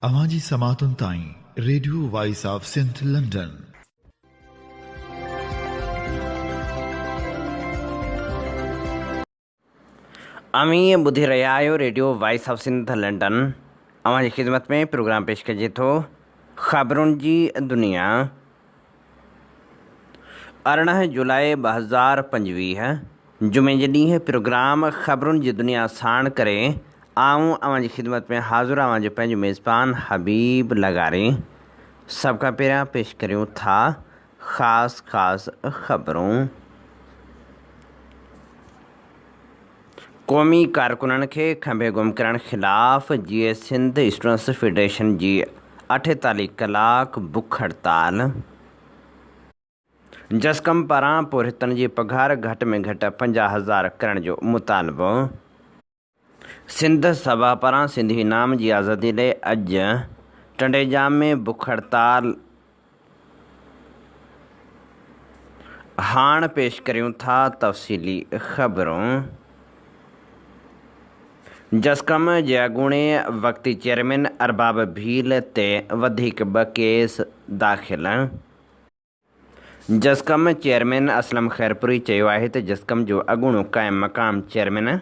اوهان جي سماعتن تائين radio voice of Sindh London. اوهين ٻڌي رهيا آهيو radio voice of Sindh London. اوهان جي خدمت ۾ پروگرام پيش ڪجي ٿو خبرن جي دنيا. 18 جولاء 2025 جمعي جي ڏينهن پروگرام خبرن جي دنيا ساڻ ڪري آئون اوهان جي خدمت ۾ حاضر اوهان جو پنهنجو ميزبان حبيب لغاري. سڀ کان پهريان پيش ڪريون ٿا خاص خاص خبرون. قومي ڪارڪنن کي کنڀي گم ڪرڻ خلاف جيئي سنڌ اسٽوڊنٽس فيڊريشن جي 48 ڪلاڪ بک هڙتال. جسقم پاران پورهيتن جي پگهار گهٽ ۾ گهٽ 50 هزار ڪرڻ جو مطالبو. سنڌ سڀا پاران سنڌي انعام جي آزادي لئي اڄ ٽنڊي ڄام ۾ بک هڙتال. هاڻ پيش ڪريون ٿا تفصيلي خبرون. جسقم جي اڳوڻي وقتي چيئرمين ارباب ڀيل تي وڌيڪ ٻه ڪيس داخل. جسقم چيئرمين اسلم خيرپوري چيو آهي ته جسقم جو اڳوڻو قائم مقام چيئرمين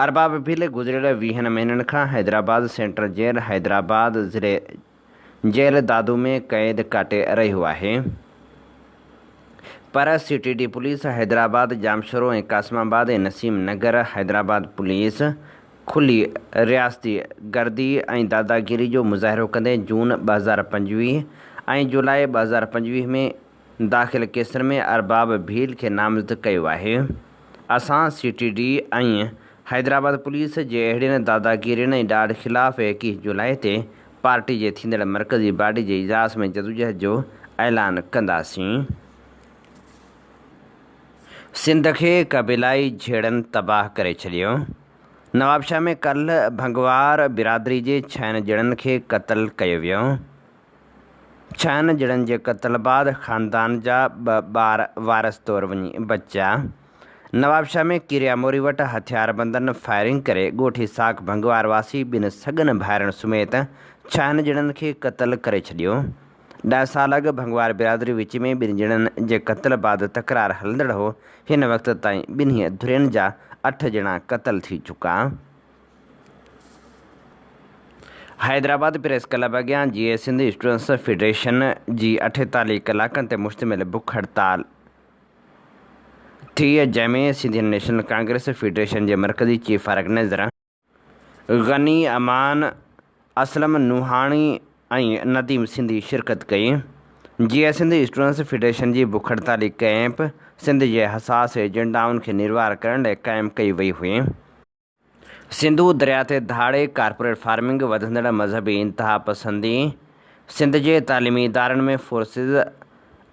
ارباب ڀيل گذريل ويهن مهينن کان حيدرآباد سينٽرل جيل حيدرآباد ضلعي جيل دادو ۾ قيد ڪاٽي رهيو آهي پر C T D police Hyderabad, Jamshoro ۽ Qasimabad ۽ Naseem Nagar Hyderabad police کلي رياستي گردي ۽ داداگيري جو مظاهرو ڪندي جون 2025 ۽ جولاء 2025 ۾ داخل ڪيسن ۾ ارباب ڀيل کي نامزد ڪيو آهي. اسان سي ٽي ڊي ۽ حيدرآباد پوليس جي اهڙين داداگيرين ۽ ڏاڍ خلاف 21 جولاء تي پارٽي جي ٿيندڙ مرڪزي باڊي جي اجلاس ۾ جدوجهد جو اعلان ڪنداسين. سنڌ کي قبيلائي جهيڙن تباهه ڪري ڇڏيو. نوابشاهه ۾ ڪلهه ڀنگوار برادري جي ڇهن ڄڻن کي قتل ڪيو ويو. ڇهن ڄڻن جي قتل بعد خاندان جا ٻه ٻار وارث طور وڃي بچيا. نوابشاهه ۾ ڪيريا موري وٽ هٿياربندن فائرنگ ڪري ڳوٺ اسحاق ڀنگوار واسي ٻن سڳن ڀائرن سميت ڇهن ڄڻن کي قتل ڪري ڇڏيو. ڏهه سال اڳ ڀنگوار برادري وچ ۾ ٻن ڄڻن جي قتل بعد تڪرار هلندڙ هو، هن وقت تائين ٻنهي ڌرين جا اٺ ڄڻا قتل ٿي چڪا. حيدرآباد پريس ڪلب اڳيان جيئي سنڌ اسٽوڊنٽس فيڊريشن جي 48 ڪلاڪن تي مشتمل بک هڙتال ٿي، جنهن ۾ سنڌين نيشنل ڪانگريس فيڊريشن جي مرڪزي چيف آرگنائيزر غني امان، اسلم نوحاڻي ۽ نديم سنڌي شرڪت ڪئي. جيئي سنڌ اسٽوڊنٽس فيڊريشن جي بک هڙتالي ڪئمپ سنڌ جي حساس ايجنڊائن کي نروار ڪرڻ لاء قائم ڪئي وئي هئي. سنڌو درياء تي ڌاڙي، ڪارپوريٽ فارمنگ، وڌندڙ مذهبي انتهاپسندي، سنڌ جي تعليمي ادارن ۾ فورسز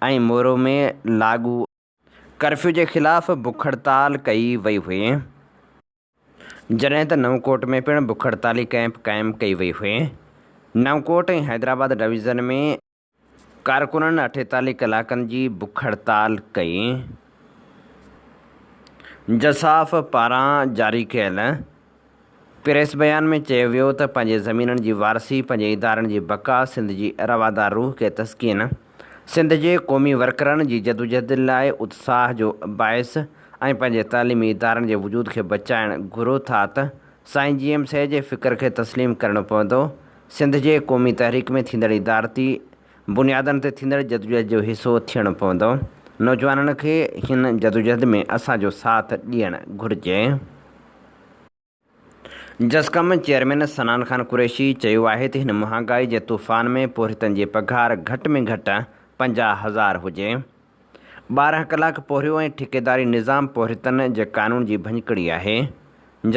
۽ مورو ۾ لاڳو ڪرفيو جي خلاف بک هڙتال ڪئي وئي هئي. جڏهن ته نئون ڪوٽ ۾ پڻ بک هڙتالي ڪئمپ قائم ڪئي وئي هئي. نئون ڪوٽ ۽ حيدرآباد ڊويزن ۾ ڪارڪنن 48 ڪلاڪن جي بک هڙتال ڪئي. جساف پاران جاري ڪيل پريس بيان ۾ چيو ويو ته پنهنجي زمينن جي وارثي، پنهنجي ادارن جي بقا، سنڌ جي روادار روح کي تسڪين، سنڌ جي قومي ورڪرن جي جدوجهد لاء اتساهه جو باعث ۽ پنهنجي تعليمي ادارن جي وجود کي بچائڻ گهرو ٿا ته سائين جي ايم سيد جي فڪر کي تسليم ڪرڻو پوندو، سنڌ جي قومي تحريڪ ۾ ٿيندڙ ادارتي بنيادن تي ٿيندڙ جدوجهد جو حصو ٿيڻو پوندو، نوجوانن کي هن جدوجهد ۾ اسان جو ساٿ ڏيڻ گهرجي. جسقم چيئرمين صنعان خان قريشي چيو آهي ته هن مهانگائي جي طوفان ۾ پورهيتن جي پگهار گهٽ ۾ گهٽ 50 هزار هجي. 12 ڪلاڪ پورهيو ۽ ٺيڪيداري نظام پورهيتن جي قانون جي ڀڃڪڙي آهي.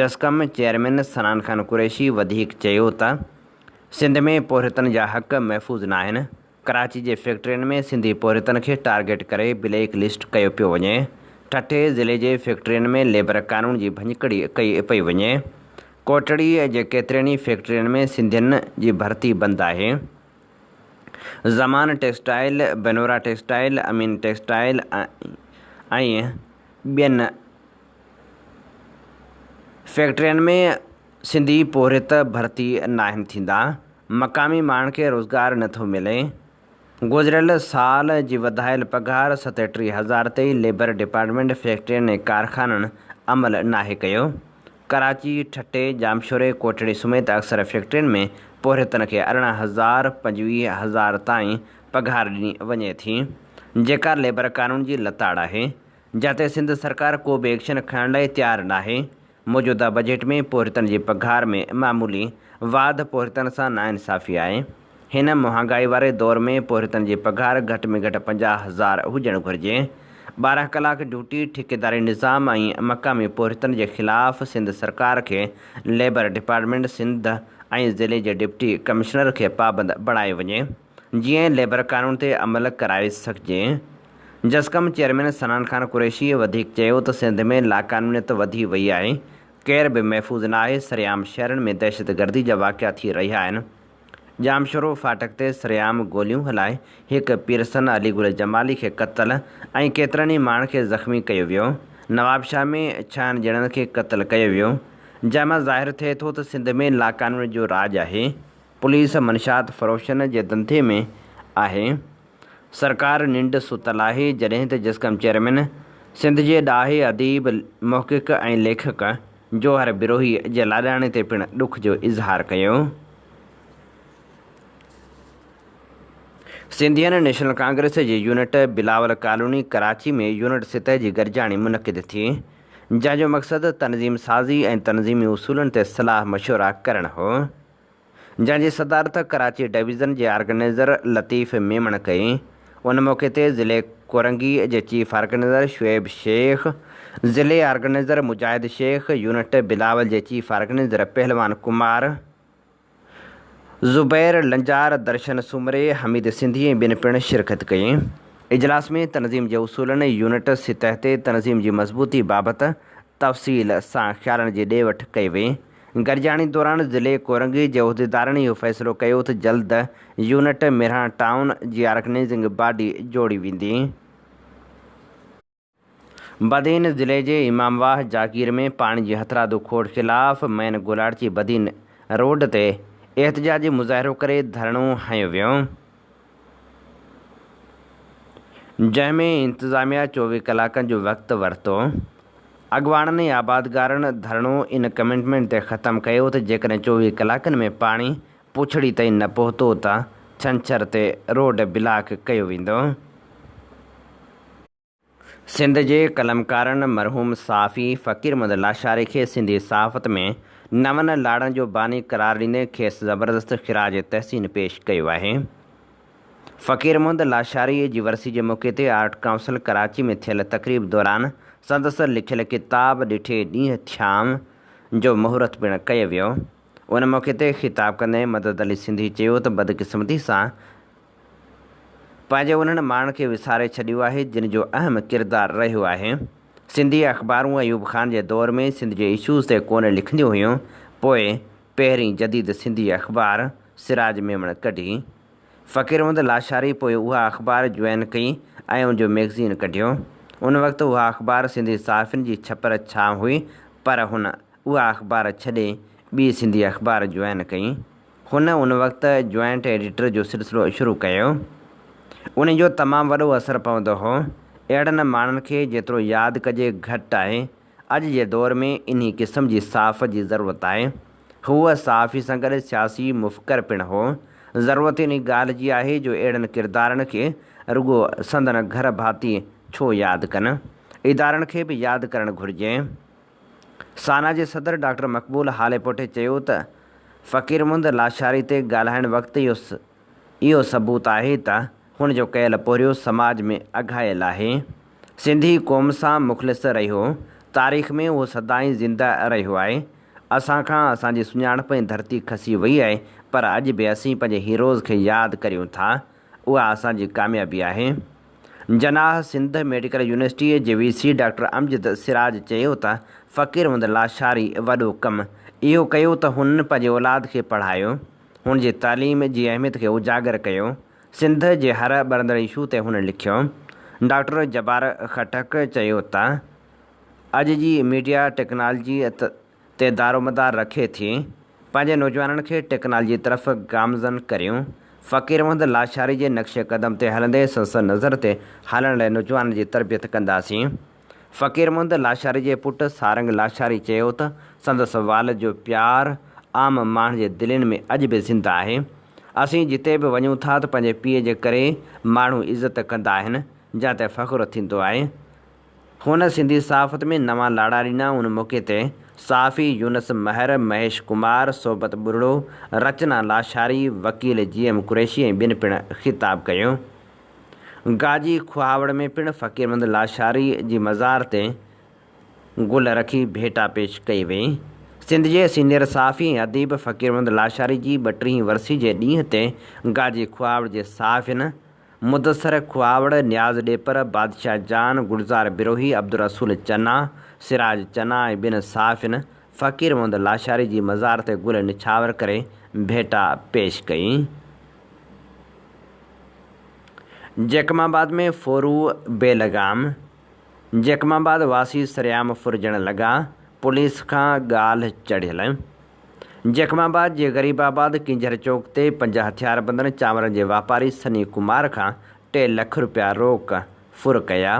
جسقم چيئرمين صنعان خان قريشي وڌيڪ چيو ته سنڌ ۾ پورهيتن جا حق محفوظ ناهن، ڪراچي جي فيڪٽرين ۾ سنڌي پورهيتن کي ٽارگيٽ ڪري بليڪ لسٽ ڪيو پيو وڃي، ٺٽي ضلعي جي فيڪٽرين ۾ ليبر قانون جي ڀڃڪڙي ڪئي پئي وڃي، ڪوٽڙي جي ڪيترين ئي فيڪٽرين ۾ سنڌين جي ڀرتي بند آهي، Zaman textile, Banura textile, Amin textile ۽ ٻين فيڪٽرين ۾ سنڌي پورهيت ڀرتي ناهن ٿيندا. مقامي ماڻهن کي روزگار نٿو ملي. گذريل سال جي وڌايل پگهار 37 هزار تي ليبر ڊپارٽمينٽ فيڪٽرين ۽ ڪارخانن عمل ناهي ڪيو. ڪراچي، ٺٽي، ڄامشوري، ڪوٽڙي سميت اڪثر فيڪٽرين ۾ پورهيتن کي 18 هزار، 25 هزار تائين پگهار ڏني وڃي ٿي، جيڪا ليبر قانون جي لتاڙ آهي، جنهن تي سنڌ سرڪار ڪو به ايڪشن کڻڻ لاء تيار ناهي. موجوده بجيٽ ۾ پورهيتن جي پگهار ۾ معمولي واڌ پورهيتن سان ناانصافي آهي. هن مهانگائي واري دور ۾ پورهيتن جي پگهار گهٽ ۾ گهٽ 50 هزار هجڻ گهرجي. 12 ڪلاڪ ڊيوٽي، ٺيڪيداري نظام ۽ مقامي پورهيتن جي خلاف سنڌ سرڪار کي ليبر ڊپارٽمينٽ سنڌ ۽ ضلعي جي ڊپٽي ڪمشنر کي پابند بڻايو وڃي جيئن ليبر قانون تي عمل ڪرائي سگهجي. جسقم چيئرمين صنعان خان قريشيء وڌيڪ چيو ته سنڌ ۾ لاقانونيت وڌي وئي آهي، ڪير به محفوظ نه آهي، سرعام شهرن ۾ دهشتگردي جا واقعا ٿي رهيا آهن، ڄامشورو ڦاٽڪ تي سرعام گوليون هلائي هڪ پيرسن علي گل جمالي کي قتل ۽ ڪيترن ئي ماڻهن کي زخمي ڪيو ويو، نوابشاهه ۾ ڇهن ڄڻن کي قتل ڪيو ويو، جنهن مان ظاهر ٿئي ٿو ته سنڌ ۾ لاقانونيت جو راڄ آهي، پوليس منشيات فروشن جي ڌنڌي ۾ آهي. سرڪار ننڊ ستل آهي، جڏهن ته جسقم چيئرمين سنڌ جي ڏاهي اديب، محقق ۽ ليکڪ جوهر بروهي جي لاڏاڻي تي پڻ ڏک جو اظهار ڪيو. سنڌين نيشنل ڪانگريس جي unit Bilawal colony Karachi ۾ unit سطح جي گڏجاڻي منعقد ٿي، جنهن جو مقصد تنظيم سازي ۽ تنظيمي اصولن تي صلاح مشورا ڪرڻ هو. جنهن جي صدارت ڪراچي ڊويزن جي آرگنائيزر لطيف ميمڻ ڪئي. ان موقعي تي ضلعي ڪورنگي جي چيف آرگنائيزر شعيب شيخ، ضلعي آرگنائيزر مجاهد شيخ، يونٽ بلاول جي چيف آرگنائيزر پهلوان ڪمار، زبير لنجار، درشن سومري، حميد سنڌي ۽ ٻين پڻ شرڪت ڪئي. اجلاس ۾ تنظيم جي اصولن ۽ يونٽ سطح تي تنظيم جي مضبوطي بابت تفصيل سان خيالن جي ڏي وٺ ڪئي وئي. گڏجاڻي دوران ضلعي ڪورنگي جي عهديدارن اهو فيصلو ڪيو ته جلد يونٽ ميران ٽائون جي آرگنائيزنگ باڊي جوڙي ويندي. بدين ضلعي جي امام واهه جاگير ۾ پاڻي جي هٿرادو کوٽ خلاف مين گولاڙچي بدين روڊ تي احتجاجي مظاهرو ڪري ڌرڻو هنيو ويو، جنهن ۾ انتظاميا 24 ڪلاڪن جو وقت ورتو. اڳواڻن ۽ آبادگارن ڌرڻو ان ڪمٽمينٽ تي ختم ڪيو ته جيڪڏهن 24 ڪلاڪن ۾ پاڻي پڇڙي تائين نه پهتو ته ڇنڇر تي روڊ بلاڪ ڪيو ويندو. سنڌ جي قلمڪارن مرحوم صحافي فقير محمد لاشاري کي سنڌي صحافت ۾ نون لاڙن جو باني قرار ڏيندي کيس زبردست خراج تحسين پيش ڪيو آهي. فقير محمد لاشاريء جي ورسي جي موقعي تي آرٽ ڪائونسل ڪراچي ۾ ٿيل تقريب دوران سندس لکيل ڪتاب ڏٺي ڏينهن ٿيام جو مهورت پڻ ڪيو ويو. ان موقعي تي خطاب ڪندي مدد علي سنڌي چيو ته بدقسمتي سان پنهنجي انهن ماڻهن کي وساري ڇڏيو آهي جن جو اهم ڪردار رهيو آهي. سنڌي اخبارون ايوب خان جي دور ۾ سنڌ جي اشوز تي ڪونه لکنديون هيون پوء پهرين جديد سنڌي اخبار سراج ميمڻ ڪڍي. فقير محمد لاشاري پوء اها اخبار جوائن ڪئي ۽ ان جو مئگزين ڪڍيو. ان وقت اها اخبار سنڌي صحافين جي ڇپر ڇانو هئي پر هن اها اخبار ڇڏي ٻي سنڌي اخبار جوائن ڪئي. هن ان وقت جوائنٽ ايڊيٽر جو سلسلو شروع ڪيو. ان جو تمام وڏو اثر پوندو هو. اهڙن ماڻهن کي جيترو ياد ڪجي گهٽ آهي. اڄ جي دور ۾ انهي قسم جي صحافت جي ضرورت آهي. هو صحافي سان گڏ سياسي مفڪر پڻ هو. ضرورت انهي ڳالهه جي آهي جو اهڙن ڪردارن کي رڳو سندن گهر ڀاتي ڇو ياد ڪن؟ ادارن کي به ياد ڪرڻ گهرجي. سانا جي صدر ڊاڪٽر مقبول هاليپوٽي چيو ته فقير محمد لاشاري تي ڳالهائڻ وقت اهو ثبوت آهي ته هن جو ڪيل پورهيو سماج ۾ اگهايل آهي. سنڌي قوم سان مخلص رهيو. تاريخ ۾ اهو سدائين زنده رهيو آهي. اسان کان اسان جي سڃاڻپ ۽ ڌرتي کسي وئي آهي پر اڄ به اسين پنهنجي هيروز کي ياد ڪريون ٿا. اها اسان جي ڪاميابي آهي. جناح سنڌ ميڊيڪل يونيورسٽيء جي V C doctor Amjad Siraj چيو ته فقير محمد لاشاري وڏو ڪم اهو ڪيو ته هن پنهنجي اولاد کي پڙهايو. هن جي تعليم جي اهميت کي اجاگر ڪيو. سنڌ جي هر ٻرندڙ اشو تي هن لکيو. ڊاڪٽر جبار خٽڪ چيو ته اڄ جي ميڊيا ٽيڪنالاجي تي دارومدار رکي ٿي. پنهنجي نوجوانن کي ٽيڪنالجي طرف گامزن ڪريون. فقير محمد لاشاري جي نقش قدم تي هلندي سندس نظر تي هلڻ لاء نوجوانن جي تربيت ڪنداسين. فقير محمد لاشاري جي پٽ سارنگ لاشاري چيو ته سندس والد جو پيار عام ماڻهن جي دلين ۾ اڄ به زنده آهي. اسين جتي به وڃون ٿا ته پنهنجي پيء جي ڪري ماڻهو عزت ڪندا آهن جنهن تي فخر ٿيندو آهي. هن سنڌي صحافت ۾ نوان لاڙا ڏنا. ان موقعي تي صحافي يونس مهر، مهيش ڪمار، صحبت ٻرڙو، رچنا لاشاري، وڪيل جي ايم قريشي ۽ ٻين پڻ خطاب ڪيو. گاجي کهاوڙ ۾ پڻ فقير محمد لاشاري جي مزار تي گل رکي ڀيٽا پيش ڪئي وئي. سنڌ جي سينيئر صحافي ۽ اديب فقير محمد لاشاري جي ٻٽيهين ورسي جي ڏينهن تي گاجي کهاوڙ جي صحافين مدثر کهاوڙ، نياز ڏيپر، بادشاهه جان، گلزار بروهي، عبدالرسول چنا، سراج چنا ۽ ٻين صحافين فقير محمد لاشاري جي مزار تي گل نڇاور ڪري ڀيٽا پيش ڪئي. جيڪب آباد ۾ ڦورو بي لگام، جيڪب آباد واسي سرعام ڦرجڻ لڳا، پوليس کان ڳالهه چڙهيل. جيڪب آباد جي غريب آباد ڪينجهر چوڪ تي پنج هٿياربندن چانورن جي واپاري سني ڪمار کان ٽي لک رپيا روڪ ڦر ڪيا.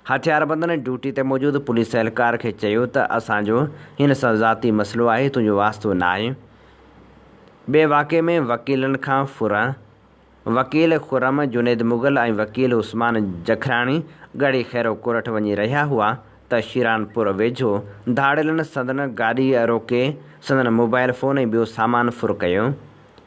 هٿياربندن ڊيوٽي تي موجود پوليس اهلڪار کي چيو ته اسان جو هن سان ذاتي مسئلو آهي تنهنجو واسطو ناهي. ٻئي واقعي ۾ وڪيلن کان ڦر وڪيل خرم جنيد مغل ۽ وڪيل عثمان جکراڻي ڳڙهي خيرو ڪورٺ وڃي رهيا هئا ته شيرانپور ويجهو ڌاڙيلن سندن گاڏي روڪي سندن موبائل فون ۽ ٻيو سامان ڦر ڪيو.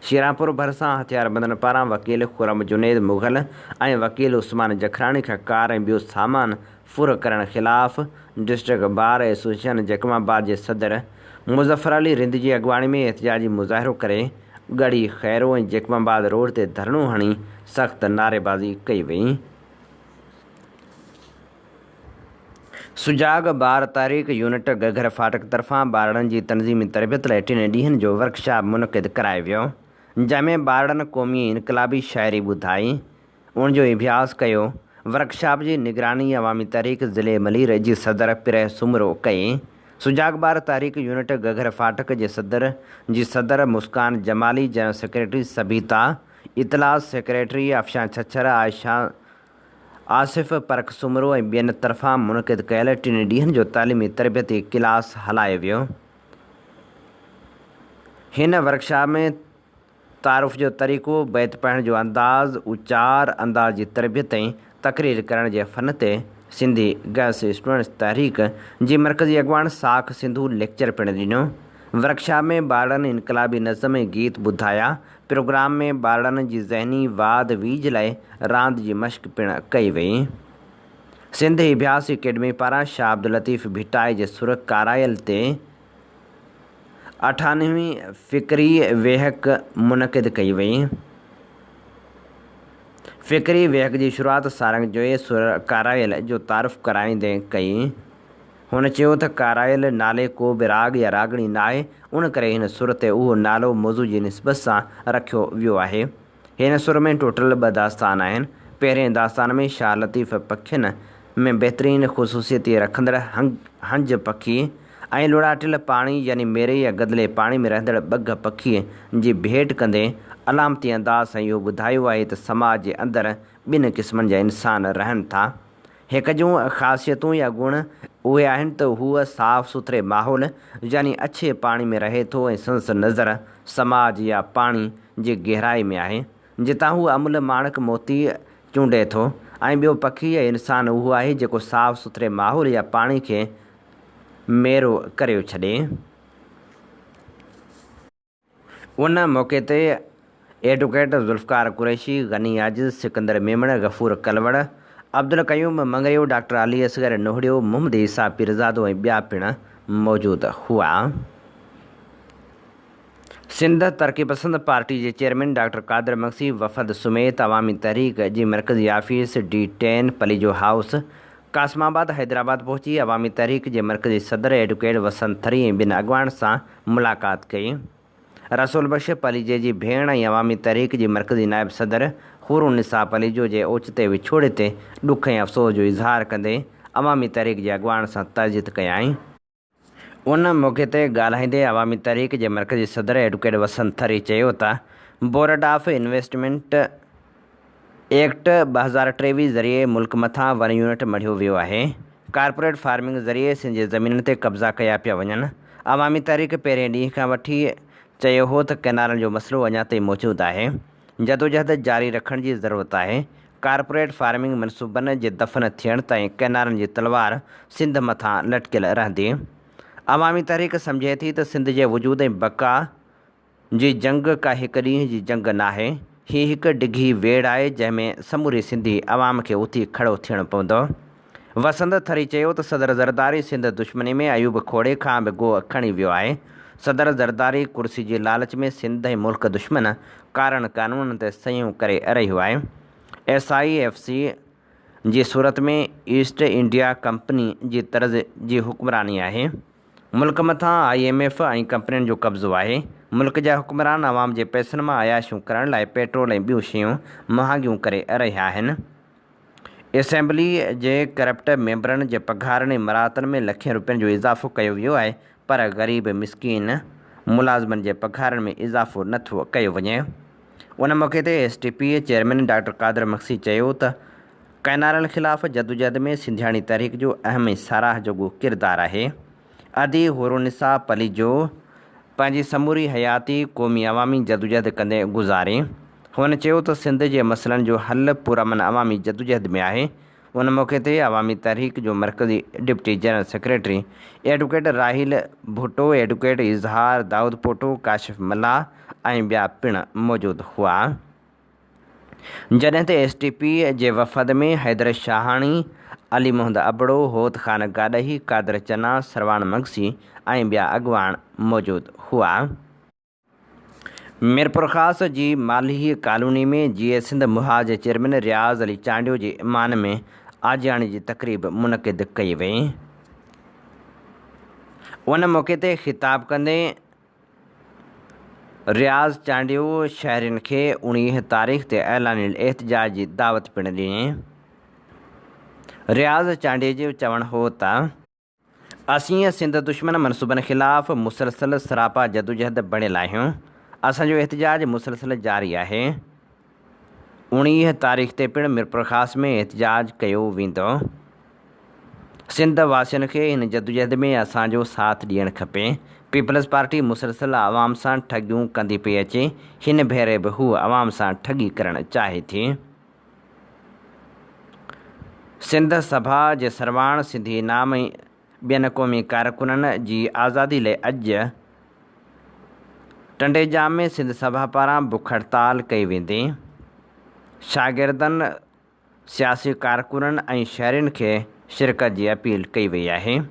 شيرانپور ڀرسان هٿياربندن پاران وڪيل خرم جنيد مغل ۽ وڪيل عثمان جکراڻي کان ڪار ۽ ٻيو سامان ڦر ڪرڻ خلاف ڊسٽرڪٽ بار ايسوسيئيشن جيڪب آباد جي صدر مظفر علي رند جي اڳواڻي ۾ احتجاجي مظاهرو ڪري ڳڙهي خيرو ۽ جيڪب آباد روڊ تي ڌرڻو هڻي سخت نعريبازي ڪئي وئي. سجاڳ ٻار تحريڪ يونٽ گگهر ڦاٽڪ طرفان ٻارڙن جي تنظيمي تربيت لاء ٽن ڏينهن جو ورڪشاپ منعقد ڪرايو ويو، جنهن ۾ ٻارڙن قومي ۽ انقلابي شاعري ٻڌائي، ان جو اڀياس ڪيو. ورڪشاپ جي نگراني عوامي تحريڪ ضلعي ملير جي صدر پرهه سومرو ڪئي. سجاڳ ٻار تحريڪ يونٽ گگهر ڦاٽڪ جي صدر جي صدر مسڪان جمالي، جنرل سيڪريٽري سبيتا، اطلاعات سيڪريٽري افشان ڇڇر، عائشه آصف پرک سومرو ۽ ٻين طرفان منعقد ڪيل ٽن ڏينهن جو تعليمي تربيتي ڪلاس هلايو ويو. هن ورڪشاپ ۾ تعارف جو طريقو، بيت پڙهڻ جو انداز، اچار، انداز جي تربيت ۽ تقرير ڪرڻ جي فن تي سنڌي گرلس اسٽوڊنٽس تحريڪ جي مرڪزي اڳواڻ ساک سنڌو ليڪچر پڻ ڏنو. ورڪشاپ ۾ ٻارڙن انقلابي نظم ۽ گيت ٻڌايا. پروگرام ۾ ٻارڙن جي ذهني واڌ ويجهه لاء راند جي مشق پڻ ڪئي وئي. سنڌ اڀياس اڪيڊمي پاران شاهه عبداللطيف ڀٽائي جي سر ڪارايل تي اٺانوين فڪري ويهڪ منعقد ڪئي وئي. فڪري ويهڪ جي شروعات سارنگ جويي سر ڪارايل جو تعارف ڪرائيندي ڪئي. هن چيو ته ڪارايل نالي ڪو به راڳ يا راڳڻي ناهي، ان ڪري هن سر تي اهو نالو موضوع جي نسبت سان رکيو ويو آهي. هن سر ۾ ٽوٽل ٻه داستان آهن. پهرئين داستان ۾ شاهه لطيف پکين ۾ بهترين خصوصيتي رکندڙ هنج پکي ۽ لڙاٽيل پاڻي يعني ميري يا گدلي پاڻي ۾ رهندڙ ٻگهه پکيء جي ڀيٽ ڪندي علامتي انداز سان اهو ٻڌايو آهي ته سماج جي اندر ٻن قسمن جا انسان رهن ٿا. هڪ جون خاصيتون يا گڻ اهي آهن ته هو صاف سٿري ماحول يعني اڇي پاڻي ۾ رهي ٿو ۽ سندس نظر سماج يا پاڻي جي گهرائي ۾ آهي، جتان هو املهه ماڻڪ موتي چونڊي ٿو ۽ ٻيو پکي يا انسان اهو آهي جيڪو صاف سٿري ماحول يا پاڻي کي ميرو ڪريو ڇڏي. ان موقعي تي ايڊووڪيٽ ذوالفقار قريشي، غني عاجز، سڪندر ميمڻ، غفور ڪلوڙ، عبدالقيوم مڱريو، ڊاڪٽر علي اصغر نوهڙيو، محمد عيسيٰ پيرزادو ۽ ٻيا پڻ موجود هئا. سنڌ ترقي پسند پارٽي جي چيئرمين ڊاڪٽر قادر مگسي وفد سميت عوامي تحريڪ جي مرڪزي office D ten Palijo house Qasimabad Hyderabad پهچي عوامي تحريڪ جي مرڪزي صدر ايڊووڪيٽ وسند ٿري ۽ ٻين اڳواڻن سان ملاقات ڪئي. رسول بخش پليجي جي ڀيڻ ۽ عوامي تحريڪ جي مرڪزي نائب صدر خورالنساء پليجو جي اوچتي وڇوڙي تي ڏک ۽ افسوس جو اظهار ڪندي عوامي تحريڪ جي اڳواڻن سان تعزيت ڪيائين. ان موقعي تي ڳالهائيندي عوامي تحريڪ جي مرڪزي صدر ايڊوڪيٽ وسند ٿري چيو ته بورڊ آف انويسٽمينٽ ايڪٽ 2023 ذريعي ملڪ مٿان ون يونٽ مڙهيو ويو آهي، ڪارپوريٽ فارمنگ ذريعي سنڌ جي زمينن تي قبضا ڪيا پيا وڃن، عوامي تحريڪ پهرين ڏينهن کان وٺي چيو هو ته ڪئنالن جو مسئلو اڃا تائين موجود آهي، جدوجهد جاري رکڻ جي ضرورت آهي، ڪارپوريٽ فارمنگ منصوبن جي دفن ٿيڻ تائين ڪئنالن جي تلوار سنڌ مٿان لٽڪيل رهندي. عوامي تحريڪ سمجهي ٿي ته سنڌ جي وجود ۽ بقا جي جنگ ڪا هڪ ڏينهن جي جنگ ناهي، هي هڪ ڊگهي ويڙهه آهي جنهن ۾ سموري سنڌي عوام کي اٿي کڙو ٿيڻو پوندو. وسند ٿري چيو ته صدر زرداري سنڌ دشمني ۾ ايوب کوڙي کان به گوء کڻي ويو آهي، صدر زرداري ڪرسي جي لالچ ۾ سنڌ ۽ ملڪ دشمن ڪارن قانونن تي صحيحون ڪري رهيو آهي، ايس I F C جي صورت ۾ ايسٽ انڊيا ڪمپني جي طرز جي حڪمراني آهي، ملڪ مٿان I M F ۽ ڪمپنين جو قبضو آهي، ملڪ جا حڪمران عوام جي پئسن مان عياشيون ڪرڻ لاء پيٽرول ۽ ٻيون شيون مهانگيون ڪري رهيا آهن. اسيمبلي جي ڪرپٽ ميمبرن جي پگهارن ۽ مراعتن ۾ لکين روپين جو اضافو ڪيو ويو آهي پر غريب مسڪين ملازمن جي پگهارن ۾ اضافو نه ٿو ڪيو وڃي. ان موقعي تي S T P chairman doctor Qadir Magsi چيو ته ڪئنالن خلاف جدوجهد ۾ سنڌياڻي تحريڪ جو اهم ۽ ساراهه جوڳو ڪردار آهي. ادي حورالنساء پليجو پنهنجي سموري حياتي قومي عوامي جدوجهد ڪندي گذاري. هن چيو ته سنڌ جي مسئلن جو حل پرامن عوامي جدوجهد ۾ آهي. ان موقعي تي عوامي تحريڪ جو مرڪزي deputy general secretary advocate Raheel Bhutto, advocate Izhar Daudpoto, Kashif Mallah ۽ ٻيا پڻ موجود هئا. جڏهن ته ايس ٽي پي جي وفد ۾ حيدر شاهاڻي، علي محمد ابڙو، هوت خان گاڏهي، قادر چنا، سرواڻ مگسي ۽ ٻيا اڳواڻ موجود هئا. ميرپورخاص جي مالهي ڪالوني ۾ جيئي سنڌ محاذ جي چيئرمين رياض علي چانڊيو جي مان ۾ آجياڻي جي تقريب منعقد ڪئي وئي. ان موقعي تي خطاب ڪندي رياض چانڊيو شهرين کي 19 تاريخ تي اعلانيل احتجاج جي دعوت پڻ ڏني. رياض چانڊيي جو چوڻ هو ته. اسين سنڌ دشمن منصوبن خلاف مسلسل سراپا جدوجهد بڻيل آهيون، اسان جو احتجاج مسلسل جاري آهي، 19 تاريخ تي پڻ ميرپورخاص ۾ احتجاج ڪيو ويندو. سنڌ واسين کي هن جدوجهد ۾ اسان جو ساٿ ڏيڻ کپي. پيپلز پارٽي مسلسل عوام سان ٺڳيون ڪندي پئي اچي، هن ڀيري به هوء عوام سان ٺڳي ڪرڻ چاهي ٿي. سنڌ سڀا جي سرواڻ سنڌي انعام ۽ ٻين قومي ڪارڪنن جي آزادي لئه اڄ ٽنڊي ڄام ۾ سنڌ سڀا پاران بک هڙتال ڪئي ويندي. شاگردن سياسي ڪارڪنن ۽ شهرين کي شرڪت جي اپيل ڪئي وئي آهي.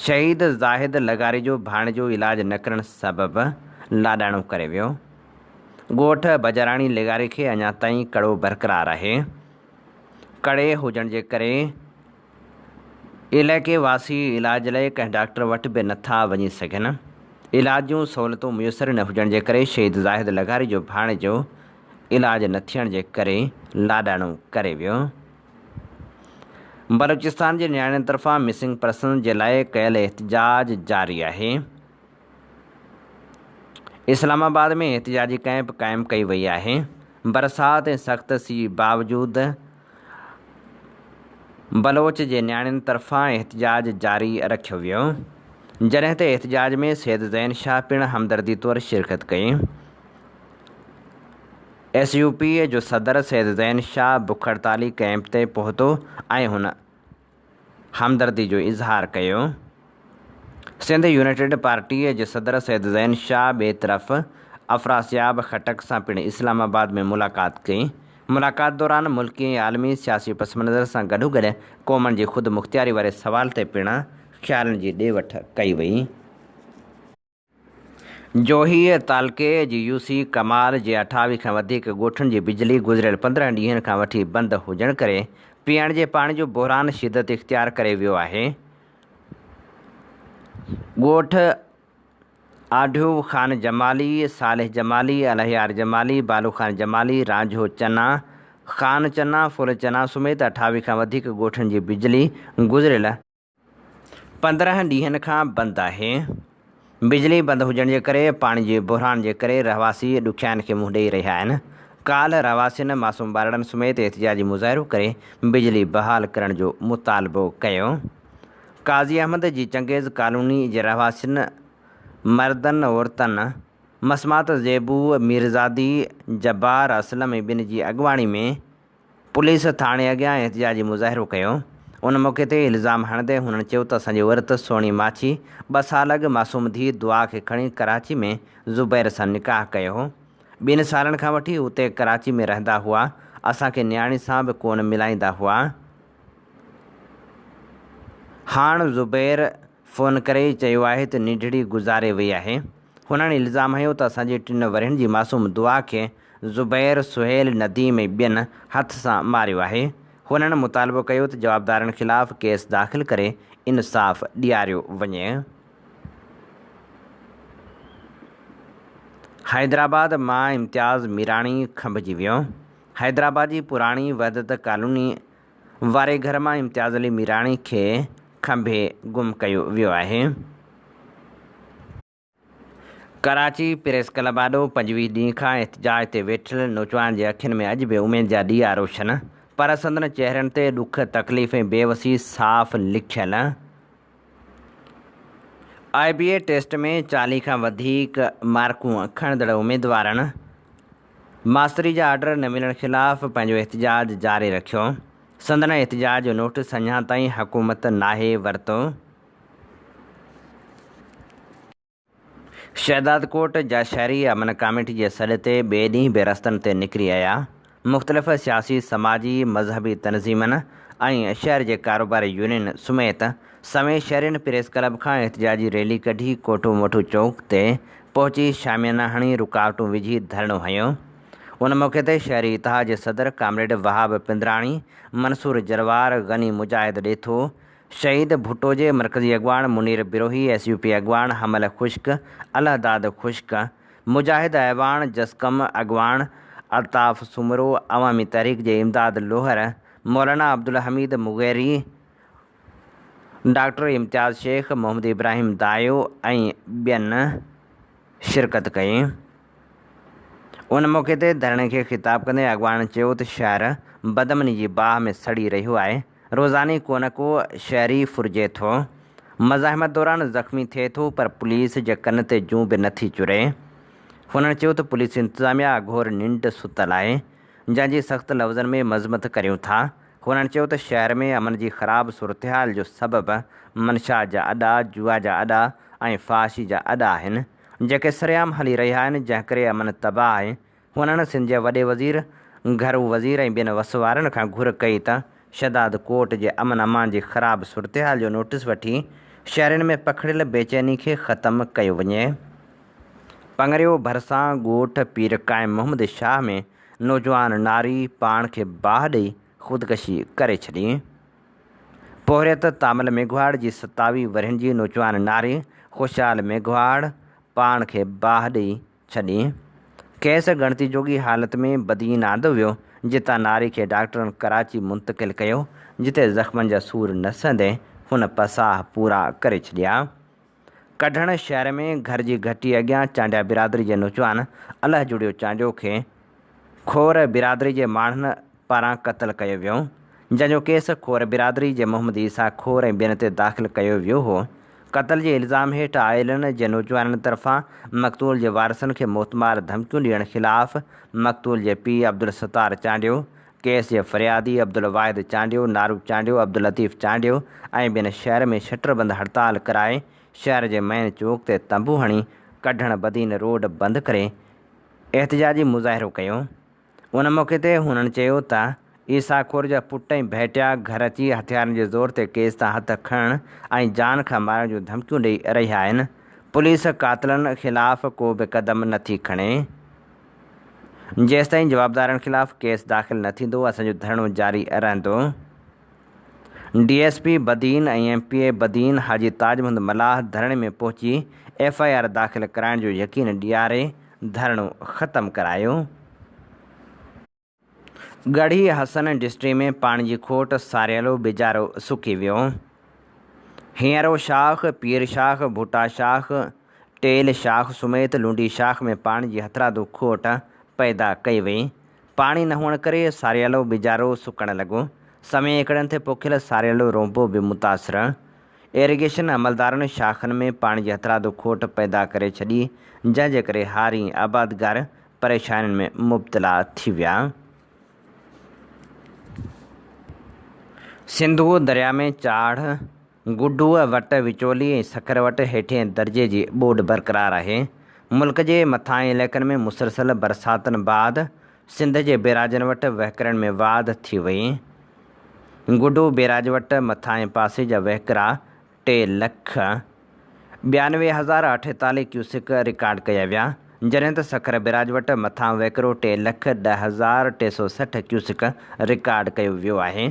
شهيد زاهد لغاري جو ڀاڻيجو علاج نه ڪرڻ سبب لاڏاڻو ڪري ويو. ڳوٺ بجاراڻي لغاري کي اڃا تائين ڪڙو برقرار آهي. ڪڙي هجڻ جي ڪري علائقي واسي علاج لاء ڪنهن ڊاڪٽر وٽ به نٿا وڃي سگهن. علاج جون سهولتون ميسر نه هجڻ جي ڪري شهيد زاهد لغاري جو ڀاڻيجو علاج نه ٿيڻ جي ڪري لاڏاڻو ڪري ويو. بلوچستان جي نياڻين طرفان مسنگ پرسنز جي لاء ڪيل احتجاج جاري آهي. اسلام آباد ۾ احتجاجي ڪئمپ قائم ڪئي وئي آهي. برسات ۽ سخت سيء باوجود بلوچ جي نياڻين طرفان احتجاج جاري رکيو ويو. جڏهن ته احتجاج ۾ سيد زين شاهه پڻ همدردي طور شرڪت ڪئي. ايس يو پي جو صدر سيد زين شاهه بک هڙتالي ڪئمپ تي پهتو ۽ هن همدردي جو اظهار ڪيو. سنڌ يونائيٽيڊ پارٽيء جي صدر سيد زين شاهه ٻئي طرف افراسياب خٽڪ سان پڻ اسلام آباد ۾ ملاقات ڪئي. ملاقات دوران ملڪي ۽ عالمي سياسي پس منظر سان گڏوگڏ قومن جي خودمختياري واري سوال تي پڻ خيالن جي ڏي وٺ ڪئي وئي. جوهي تعلقي جي يو سي ڪمال جي 28 کان وڌيڪ ڳوٺن جي بجلي گذريل 15 ڏينهن کان وٺي بند هجڻ ڪري پيئڻ جي پاڻي جو بحران شدت اختيار ڪري ويو آهي. ڳوٺ آڍيو خان جمالي، صالح جمالي، الهيار جمالي، بالو خان جمالي، رانجهو چنا، خان چنا، ڦل چنا سميت 28 کان وڌيڪ ڳوٺن جي بجلي گذريل. 15 ڏينهن کان بند آهي. بجلي بند هجڻ جي ڪري پاڻي جي بحران جي ڪري رهواسي ڏکيائين کي منهن ڏئي رهيا آهن. ڪالهه رهواسين معصوم ٻارڙن سميت احتجاجي مظاهرو ڪري بجلي بحال ڪرڻ جو مطالبو ڪيو. قاضي احمد جي چنگيز ڪالوني جي رهواسين مردن عورتن مسمات زيبو ميرزادي، جبار اسلم ۽ ٻين جي اڳواڻي ۾ پوليس ٿاڻي اڳيان احتجاجي مظاهرو ڪيو. ان موقعي تي الزام هڻندي هنن چيو ته اسان جي عورت سهڻي ماڇي ٻه سال اڳ معصوم ڌيء دعا کي کڻي ڪراچي ۾ زبير سان نڪاح ڪيو هو. ٻن سالن کان وٺي اتي ڪراچي ۾ رهندا هئا، اسان کي نياڻي سان به ڪونه ملائيندا هئا. هاڻ زبير فون ڪري چيو آهي ته ننڍڙي گذاري وئي آهي. هنن الزام هنيو ته اسان جي ٽن ورهين جي معصوم دعا کي زبير، سهيل، نديم ۽ ٻين هٿ سان ماريو آهي. هنن مطالبو ڪيو ته جوابدارن خلاف ڪيس داخل ڪري انصاف ڏياريو وڃي. حيدرآباد مان امتياز ميراڻي کنڀجي ويو. حيدرآباد جي پراڻي وحدت ڪالوني واري گهر مان امتياز علي ميراڻي کي کنڀي گم ڪيو ويو آهي. ڪراچي پريس ڪلب آڏو 25 ڏينهن کان احتجاج تي ويٺل نوجوانن جي اکين ۾ اڄ به اميد جا ڏيئا روشن پر سندن چهرن تي ڏک، تڪليف ۽ بيوسي صاف لکيل. آء بي اي ٽيسٽ ۾ 40 کان وڌيڪ مارڪون کڻندڙ اميدوارن ماستري جا آرڊر نه ملڻ خلاف پنهنجو احتجاج جاري رکيو. سندن احتجاج جو نوٽيس اڃا تائين حڪومت ناهي ورتو. شهدادڪوٽ جا شهري امن ڪاميٽي جي سڏ تي ٻئي ڏينهن به رستن تي نڪري آيا. مختلف سياسي، سماجي، مذهبي تنظيمن ۽ شهر جي ڪاروباري يونين سميت سوين شهرين پريس ڪلب کان احتجاجي ريلي ڪڍي ڪوٽو موٽو چوڪ تي پهچي شاميانا هڻي رڪاوٽون وجهي ڌرڻو هنيو. ان موقعي تي شهري اتحاد جي صدر ڪامريڊ وهاب پندراڻي، منصور جروار، غني مجاهد ڏيٿو، شهيد ڀٽو جي مرڪزي اڳواڻ Munir Brohi, S U P اڳواڻ حمل خشڪ، الهداد خشڪ، مجاهد اعواڻ، جسقم اڳواڻ الطاف سومرو، عوامي تحريڪ جي امداد لوهر، مولانا عبدالحميد مغيري، ڊاڪٽر امتياز شيخ، محمد ابراهيم دايو ۽ ٻين شرڪت ڪئي. ان موقعي تي ڌرڻي کي خطاب ڪندي اڳواڻن چيو ته شهر بدامني جي باهه ۾ سڙي رهيو آهي، روزاني ڪو نه ڪو شهري ڦرجي ٿو، مزاحمت دوران زخمي ٿئي ٿو پر پوليس جي ڪن تي جون به نٿي چري. هنن چيو ته پوليس انتظاميا اگهور ننڊ ستل آهي، جنهن جي سخت لفظن ۾ مذمت ڪريون ٿا. هنن چيو ته شهر ۾ امن جي خراب صورتحال جو سبب منشيات جا اڏا، جوا جا اڏا ۽ فحاشي جا اڏا آهن، جيڪي سرعام هلي رهيا آهن، جنهن ڪري امن تباهه آهي. هنن سنڌ جي وڏي وزير، گهرو وزير ۽ ٻين وس وارن کان گهر ڪئي ته شهداد ڪوٽ جي امن امان جي خراب صورتحال جو نوٽيس وٺي شهرين ۾ پکڙيل بيچيني کي ختم ڪيو وڃي. پڱريو ڀرسان ڳوٺ پير قائم محمد شاهه ۾ نوجوان ناري پاڻ کي باهه ڏئي خودڪشي ڪري ڇڏي. پورهيت تامل ميگهواڙ جي 27 ورهين جي نوجوان ناري خوشحال ميگهواڙ پاڻ کي باهه ڏئي ڇڏي. کيس ڳڻتي جوڳي حالت ۾ بدين آندو ويو، جتان ناري کي ڊاڪٽرن ڪراچي منتقل ڪيو، جتي زخمن جا سور نه سهندي هن پساهه پورا ڪري ڇڏيا. ڪڍڻ شهر ۾ گهر جي گهٽي اڳيان چانڊيا برادري جي نوجوان الهه جڙيو چانڊيو کي کور برادري جي ماڻهن پاران قتل ڪيو ويو، جنهن جو ڪيس کور برادري جي محمد عيسيٰ کور ۽ ٻين تي داخل ڪيو ويو هو. قتل جي الزام هيٺ آيلن جي نوجوانن طرفان مقتول جي وارثن کي موتمار ڌمڪيون ڏيڻ خلاف مقتول جي پيء عبدالستار چانڊيو، ڪيس جي فريادي عبدالواحد چانڊيو، نارو چانڊيو، عبداللطيف چانڊيو ۽ ٻين شهر ۾ شٽربند هڙتال ڪرائي شهر جي مين چوڪ تي تنبو هڻي ڪڍڻ بدين روڊ بند ڪري احتجاجي مظاهرو ڪيو. ان موقعي تي هنن چيو ته عيسيٰ خور جا پٽ ۽ ڀيٽيا گهر اچي هٿيارن جي زور تي ڪيس تان هٿ کڻڻ ۽ جان کان مارڻ جون ڌمڪيون ڏئي رهيا آهن، پوليس قاتلن خلاف ڪو به قدم نٿي کڻي، جيستائين جوابدارن خلاف ڪيس داخل نه ٿيندو اسان جو ڌرڻو جاري رهندو. D S P Badin ۽ M P A Badin Haji Taj Muhammad Mallah ڌرڻي ۾ پهچي ايف I R داخل ڪرائڻ جو يقين ڏياري ڌرڻو ختم ڪرايو. ڳڙهي حسن انڊسٽري ۾ پاڻي جي کوٽ، ساريلو بيجارو سڪي ويو. هينئرو شاخ، پير شاخ، ڀوٽا شاخ، ٽيل شاخ سميت لونڊي شاخ ۾ پاڻي جي هٿرادو کوٽ پيدا ڪئي وئي. پاڻي نه هئڻ ڪري ساريالو ٻيجارو سڪڻ لڳو. سوين ايڪڙن تي پوکيل ساريالو رونبو به متاثر. ايريگيشن عملدارن شاخن ۾ پاڻي جي هٿرادو کوٽ پيدا ڪري ڇڏي، جنهن جي ڪري هاري ۽ آبادگار پريشانين ۾ مبتلا ٿي ويا. سنڌو درياء ۾ چاڙهه، گڊوء وٽ وچولي ۽ سکر وٽ هيٺئين درجي جي ٻوڏ برقرار آهي. ملڪ جي مٿانهين علائقن ۾ مسلسل برساتن بعد سنڌ جي بيراجن وٽ وهڪرن ۾ واڌ ٿي وئي. گڊو بيراج وٽ مٿانهين پاسي جا وهڪرا ٽي لک 92,048 ڪيوسڪ رڪارڊ ڪيا ويا، جڏهن ته سکر بئراج وٽ مٿان وهڪرو 3,10,360 ڪيوسڪ رڪارڊ ڪيو ويو آهي.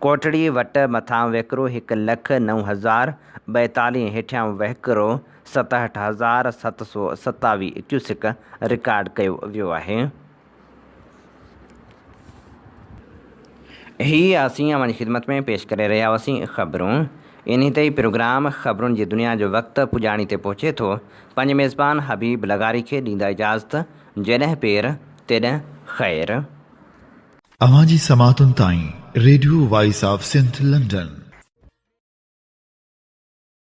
ڪوٽڙي وٽ مٿان وهڪرو 1,09,042 ۽ هيٺيان وهڪرو 67,727 ڪيوسڪ رڪارڊ ڪيو ويو آهي. هي اسين اوهان جي خدمت ۾ پيش ڪري رهيا هئاسين خبرون. انهي تي ئي پروگرام خبرن جي دنيا جو وقت پڄاڻي تي پهچي ٿو. پنهنجي ميزبان حبيب لغاري کي ڏيندا اجازت جيڏهن پير تيڏهن خير. اوهان جي سماعتن تائين radio voice of Sindh London.